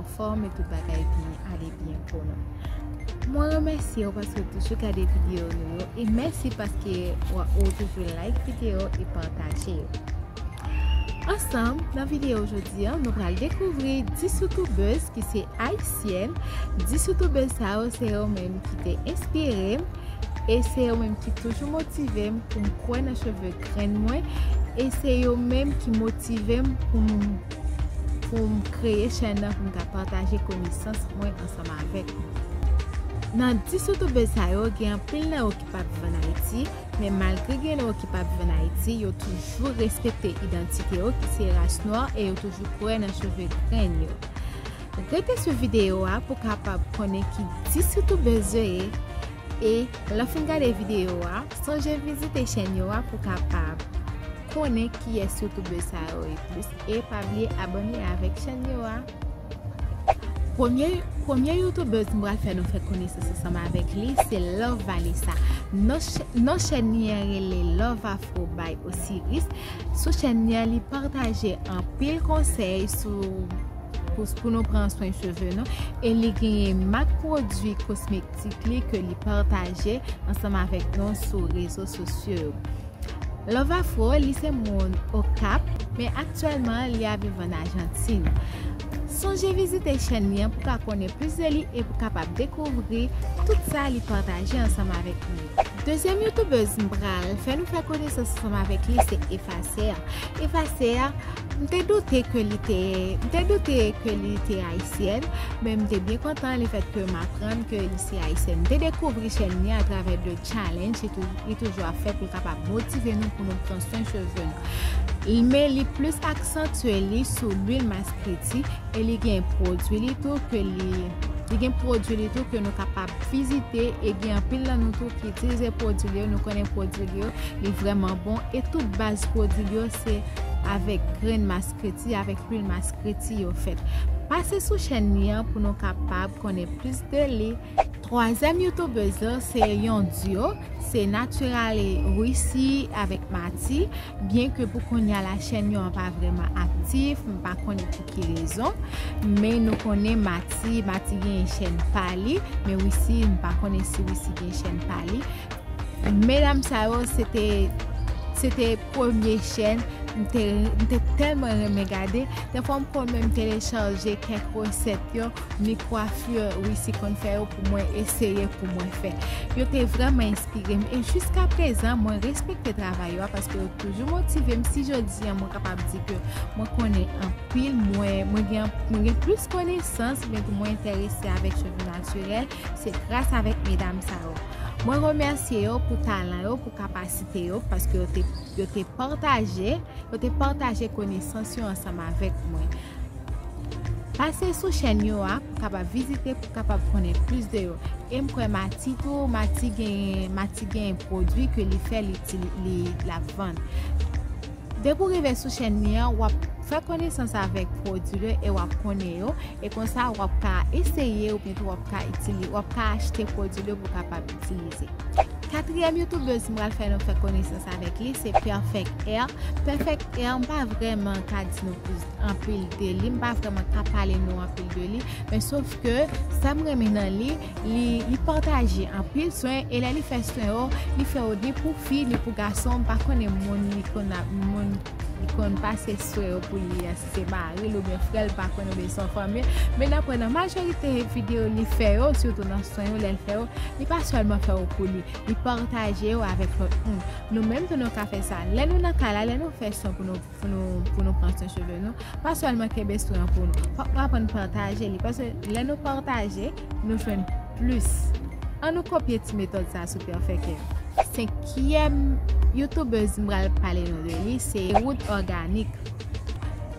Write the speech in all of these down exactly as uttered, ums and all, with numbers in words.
anfòm e tout bagay vin ale byen pou nou. Mwen remèsye w paske w toujou gade videyo nou yo e mèsi paske w, ou toujou like videyo e pataje yo. Ansanm, nan videyo jodi a, nou pral dekouvri dis youtubers ki se ayisyèn. Dis youtubers sa yo, se yo menm ki te enspire m, e se yo menm ki toujou motive m pou m kwè nan cheve grenn mwen, e se yo menm ki motive m pou m, pou m kreye chèn nan, pou m ka pataje konesans mwen ansanm avèk nou. Nan dis youtubers sa yo, gen anpil nan yo ki p ap viv ann Ayiti, men malgre gen yo ki p ap viv ann Ayiti, yo toujou respekte idantite yo ki se ras nwa e yo toujou kwè nan cheve grenn yo. Rete sou videyo a pou kapab konnen ki dis youtubers yo ye, e lè w fin gade videyo a, sonje vizite chèn yo a pou kapab konnen kiyès youtubers sa yo ye plis, e pa bliye abòne avèk chèn yo a. Premye, premye youtubers m pral fè nou fè konesans ansanm avèk li, se Love Vanessa. Non, ch- non chèn li an rele Love Afro by Osiris. Sou chèn li an, li pataje anpil konsèy sou, pou, pou nou pran swen cheve nou. E li genyen mak pwodui kosmetik li ke li pataje ansanm avèk nou sou rezo sosyo yo. Love Afro, li se moun Okap, men aktyèlman li ap viv ann Ajantin. Sonje vizite chèn li an pou ka konnen plis de li e pou kapab dekouvri tout sa li pataje ansanm avèk nou. Dezyèm youtubers m pral fè nou fè konesans ansanm avèk li se Efacer. Efacer, m te doute ke li te, m te doute ke li te ayisyèn, men m te byen kontan lefèt ke m aprann ke li se ayisyèn. M te dekouvri chèn li atravè de challenge li tou- li toujou ap fè pou l kapab motive nou pou nou pran swen cheve nou. Men li plis aksantye li sou lwil maskreti e li gen pwodui li tou ke li, li gen pwodui li tou ke nou kapab vizite e gen anpil nan nou tou ki itilize pwodui li yo, nou konnen pwodui li yo, li vrèman bon e tout baz pwodui li yo se avèk grenn maskreti, avèk lwil maskreti yo fèt. Pase sou chèn li an pou nou kapab konnen plis de li. Twazyèm youtubers la se yon duo, se Naturally Wissy avèk Mati. Byen ke pou kounye a la chèn yo an pa vrèman aktif, m pa konnen pou ki rezon, men nou konnen Mati, Mati genyen chèn pa li, men Wissy, m pa konnen si Wissy gen chèn pa li. Medam sa yo, se te, se te premye chèn m te, m te tèlman renmen gade. Dèfwa m konn menm telechaje kèk resèt yo, ni kwafi Wissy konn fè yo pou mwen eseye pou mwen fè. Yo te vrèman enspire m e jiska prezan mwen respekte travay yo a paske yo toujou motive m. Si jodi a mwen kapab di ke mwen konnen anpil, mwen, mwen gen, mwen gen plis konesans, men tou mwen enterese avèk cheve natirèl, se gras avèk medam sa yo. Mwen remèsye yo pou talan yo, pou kapasite yo, paske yo te, yo te pataje, yo te pataje konesans yo ansanm avèk mwen. Pase sou chèn yo a pou kapab vizite, pou kapab konnen plis de yo. E m kwè Mati tou, Mati gen, Mati gen pwodui ke li fè, li, li, li l ap vann. Depi w rive sou chèn li an, w ap fè konesans avèk pwodui yo e w ap konnen yo. E konsa, w ap ka eseye oubyen tou w ap ka itili-, w ap ka achte pwodui yo pou w kapab itilize. Katriyèm youtubers m pral fè nou fè konesans avèk li, se Perfect Hair. Perfect Hair, m pa vrèman ka di nou plis anpil de li, m pa vrèman ka pale nou anpil de li, men sof ke sa m renmen nan li, li, li pataje anpil swen, e lè li fè swen yo, li fè yo ni pou fi, ni pou gason, m pa konnen moun li konn ap, moun li konn pase swen yo pou li a, si se mari l oubyen frè l, m pa konnen, oubyen se yon fanmi l, men daprè nan majorite videyo li fè yo, sitou nan swen yo, lè l fè yo, li pa sèlman fè yo pou li, li pataje yo avèk lòt moun. Nou menm tou nou ka fè sa. Lè nou nan kay la, lè nou fè swen pou nou, pou nou, pou nou pran swen cheve nou, pa sèlman kenbe swen an pou nou. Fòk nou aprann pataje li, paske lè nou pataje, nou jwenn plis. Ann nou kopye ti metòd sa sou Perfect Hair. Senkyèm youtubers m pral pale nou de li, se Wood Organic.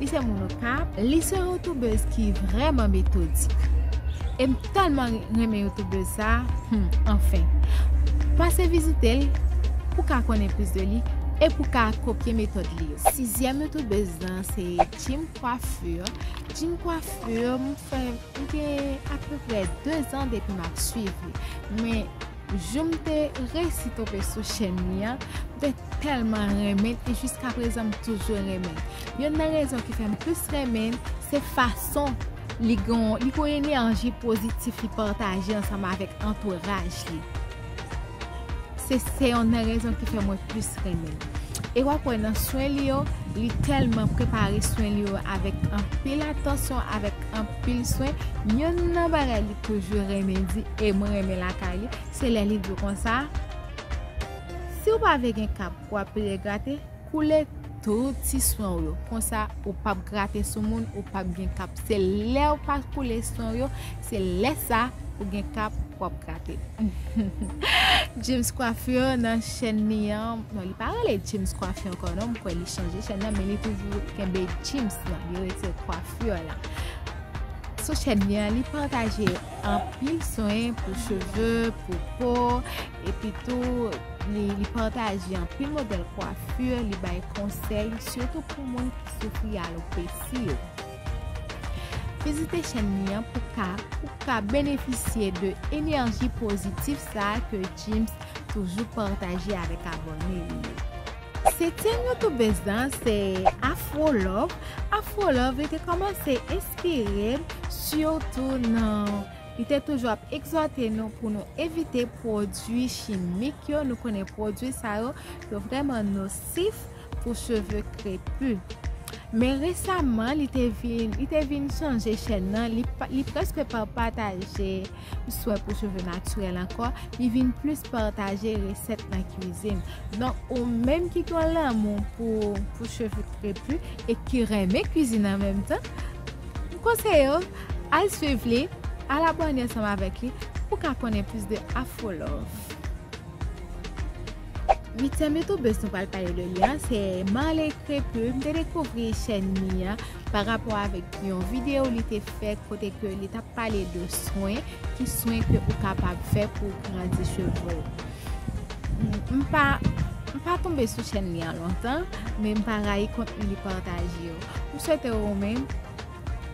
Li se moun Okap. Li se yon youtubers ki vrèman metodik. E m tèlman renmen youtubers sa, hmm, anfen. Pase vizite l pou ka konnen plis de li e pou ka kopye metòd li yo. Sizyèm youtubers lan se Jim Coiffure. Jim Coiffure, m fè, m gen apeprè de zan depi m ap swiv li. Men jou m te resi tonbe sou chèn li an, m te tèlman renmen l e jiska prezan m toujou renmen l. Youn nan rezon ki fè m plis renmen l, se fason Li gen, li gen yon enèji pozitif li pataje ansanm avèk antouraj li. Se, se yon nan rezon ki fè mwen plis renmen l. E w ap wè nan swen li yo, li tèlman prepare swen li yo avèk anpil atansyon, avèk anpil swen. Yonn nan bagay li toujou renmen di, e mwen renmen lakay li, se lè li di w konsa, si w pa vle gen kap pou w ap pile grate, koule tout ti swen w yo. Konsa, ou p ap grate sou moun, ou p ap gen kap. Se lè w pa koule swen w yo, se lè sa ou gen kap pou w ap grate. James Coiffure nan chèn li an, non, li pa rele James Coiffure ankò non, m kwè li chanje chèn nan, men li toujou kenbe James nan, li retire Coiffure la. Sou chèn li an, li pataje anpil swen pou cheve, pou po, epi tou li, li pataje anpil modèl kwafi, li bay konsèy, sitou pou moun ki soufri alopesi yo. Vizite chèn li an pou ka, pou ka benefisye de enèji pozitif sa a ke James toujou pataje avèk abòne li yo. Setyèm youtubèz lan se Afro Love. Afro Love, li te kòmanse enspire m, sitou nan, li te toujou ap egzòte nou pou nou evite pwodui chimik yo. Nou konnen pwodui sa yo, yo vrèman nosif pou cheve krepi. Men resaman, li te vin, li te vin chanje chèn nan, li pa, li prèske pa pataje swen pou cheve natirèl ankò, li vin plis pataje resèt nan kwizin. Donk, ou menm ki gen lanmou pou, pou cheve krepi e ki renmen kwizin an menm tan, m konseye w al swiv li, al abòne ansanm avèk li pou w ka konnen plis de Afro Love. Uityèm youtubèz nou pral pale de li an, se Marley Crépus. M te dekouvri chèn li an pa rapò avèk yon videyo li te fè kote ke li t ap pale de swen, ki swen ke ou kapab fè pou w grandi cheve w. M pa, m pa tonbe sou chèn li an lontan, men m pa rayi kontni li pataje yo. M swete ou menm,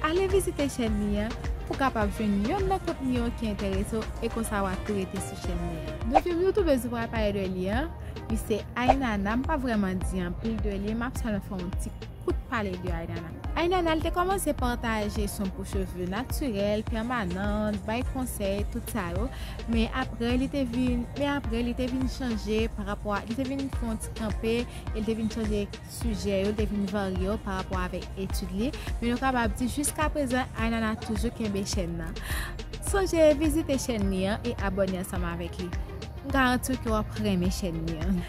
ale vizite chèn li an pou w kapab jwenn yonn nan kontni yo ki enterese w e konsa w a tou rete sou chèn li an. Dezyèm youtubèz nou pral pale de li an, li se Ainana. M pa vrèman di anpil de li, m ap sèlman fè yon ti kout pale de Ainana. Ainana, li te kòmanse pataje swen pou cheve natirèl, pèmanan, bay konsèy, tout sa yo. Men apre, li te vin, men apre, li te vin chanje pa rapò a, li te vin fè yon ti kanpe, e li te vin chanje sijè yo, li te vin varye yo pa rapò avèk etid li. Men nou kapab di, jiskaprezan, Ainana toujou kenbe chèn nan. Sonje vizite chèn li an e abòne ansanm avèk li. M garanti w ke w ap renmen chèn li an.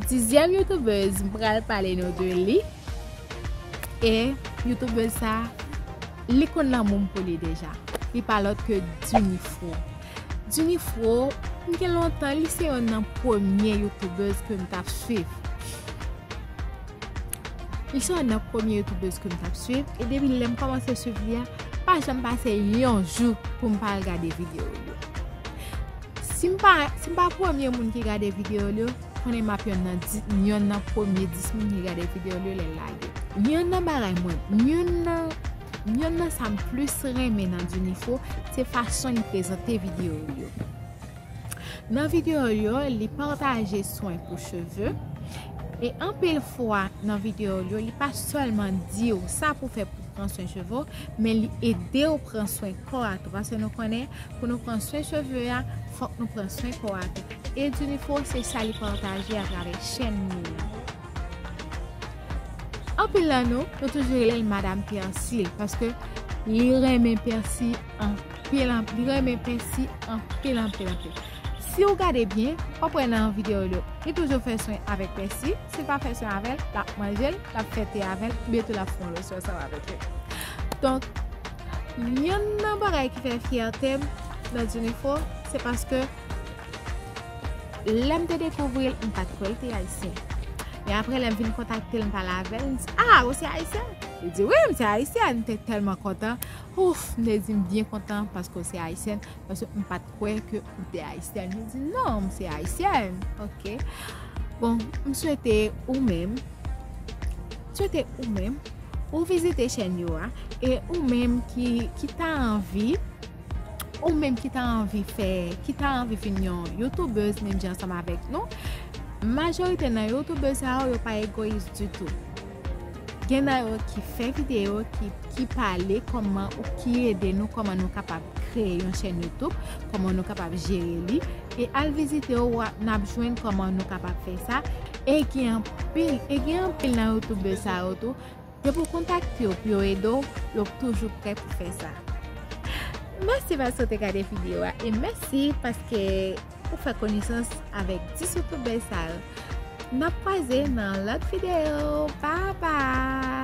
Dizyèm youtubèz, m pral pale nou de li. E youtubèz sa, li konn lanmou m pou li deja. Li pa lòt ke Dunifro. Dunifro, m gen lontan, li se yonn nan premye youtubèz ke m t ap swiv. Li se yonn nan premye youtubèz ke m t ap swiv, e depi lè m kòmanse swiv li a, pa janm pase yon jou pou m pa al gade videyo l yo. Si m pa, si m pa premye moun ki gade videyo l yo, konnen m ap yonn nan di, yonn nan premye dis moun ki gade videyo l yo lè l lage. Yonn nan bagay mwen, yonn nan, yonn nan sa m plis renmen nan Dunifro, se fason li prezante videyo l yo. Nan videyo l yo, li pataje swen pou cheve. E anpil fwa nan videyo l yo, li pa sèlman di w sa pou fè pou pran swen cheve w, men li ede w pran swen kò a tou. Paske nou konnen, pou nou pran swen cheve a, fòk nou pran swen kò a tou. E Dunifro, se sa li pataje atravè chèn li an. Anpil nan nou, nou toujou rele l Madam Pèsi, paske li renmen pèsi anpil, anpil, li renmen pèsi anpil, anpil, anpil. Si w gade byen, w ap wè nan videyo l yo, li toujou fè swen avèk pèsi. Si l pa fè swen avè l, l ap manje l, l ap fè te avè l, oubyen tou l ap fè yon lòt swen ansanm avèk li. Donk, yonn nan bagay ki fè fyète m nan Dunifro, se paske lè m te dekouvri l, m pa t kwè l te ayisyen. Men apre, lè m vin kontakte l, m pale avè l, m di, "Ah, ou se ayisyen?" Li di, "Wi, m se ayisyen." M te tèlman kontan. Ouf, m te di, "M byen kontan paske w se ayisyen, paske m pa t kwè ke ou te ayisyen." Li di, "Non, m se ayisyen." Ok. Bon, m swete ou menm, m swete ou menm, ou vizite chèn yo a, e ou menm ki, ki ta anvi, ou menm ki ta anvi fè, ki ta anvi vin yon youtubèz menm jan ansanm avèk nou, majorite nan youtubèz sa yo, yo pa egoyis ditou. Gen nan yo ki fè videyo, ki, ki pale kòman ou ki ede nou, kòman nou kapab kreye yon chèn YouTube, kòman nou kapab jere li. E al vizite yo, w a, n ap jwenn kòman nou kapab fè sa. E gen anpil, e gen anpil nan youtubè sa yo tou. Depi w kontakte yo pou yo ede w, yo toujou prè pou fè sa. Mèsi paske w te gade videyo a e mèsi paske ou fè konesans avèk dis youtubè sa yo. N ap kwaze nan lòt videyo. Bye bye!